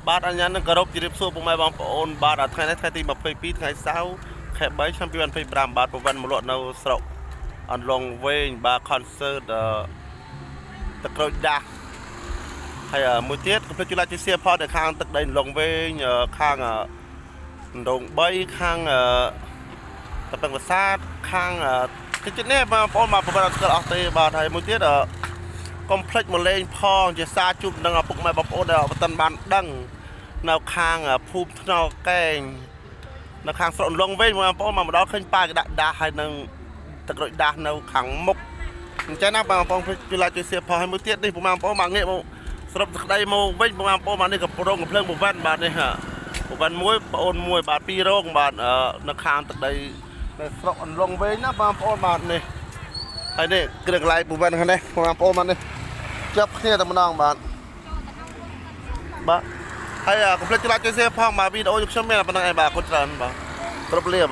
បាទអញ្ញានឹងគោរពជម្រាបសួរពុកម៉ែបងប្អូនបាទថ្ងៃនេះថ្ងៃទី22ថ្ងៃសៅរ៍ខែ3ឆ្នាំ2025បាទប្រវត្តិមកលក់នៅស្រុកអន្លង់វែងបាទ concert អឺទឹកក្រូចដាស់ហើយអឺមួយទៀតកុំភ្លេចជួយ like ជួយ share ផងនៅខាងទឹកដីអន្លង់វែងអឺខាងអឺអណ្ដូង3ខាងអឺតពឹងប្រាសាទខាងអឺតិចទៀតនេះបងប្អូនបាទប្រវត្តិអត់ស្គាល់អស់ទេបាទហើយមួយទៀតអឺ កុំភ្លេចមកលេងផងជាសារជួបនឹងឪពុកម៉ែបងប្អូនដែលអត់ទាន់បានដឹងនៅខាងភូមិថ្នល់កែងនៅខាងស្រុកអន្លង់វិញបងប្អូនមកម្ដងឃើញប៉ាយគេដាក់ដាស់ហើយនឹងទឹកក្រូចដាស់នៅខាងមុខអញ្ចឹងណាបងប្អូនជួយ like ជួយ share ផងហើយមួយទៀតនេះបងប្អូនមកងាកមកសរុបសេចក្តីមកវិញបងប្អូនមកនេះកំប្រងកំភ្លើងបវ៉ាន់បាទនេះហ่ะបវ៉ាន់មួយបងអូនមួយបាទពីររោងបាទនៅខាងទឹកដីនៅស្រុកអន្លង់វិញណាបងប្អូនបាទនេះហើយនេះគ្រឿងកន្លែងបវ៉ាន់ខាងនេះបងប្អូនបាទនេះ ចាប់គ្នាតែម្ដងបាទបាទហើយកុំភ្លេចជួយ like ជួយ share ផងបាទវីដេអូខ្ញុំមានតែប៉ុណ្្នឹងឯងបាទអរគុណច្រើនបាទគ្រប់លាបាទ។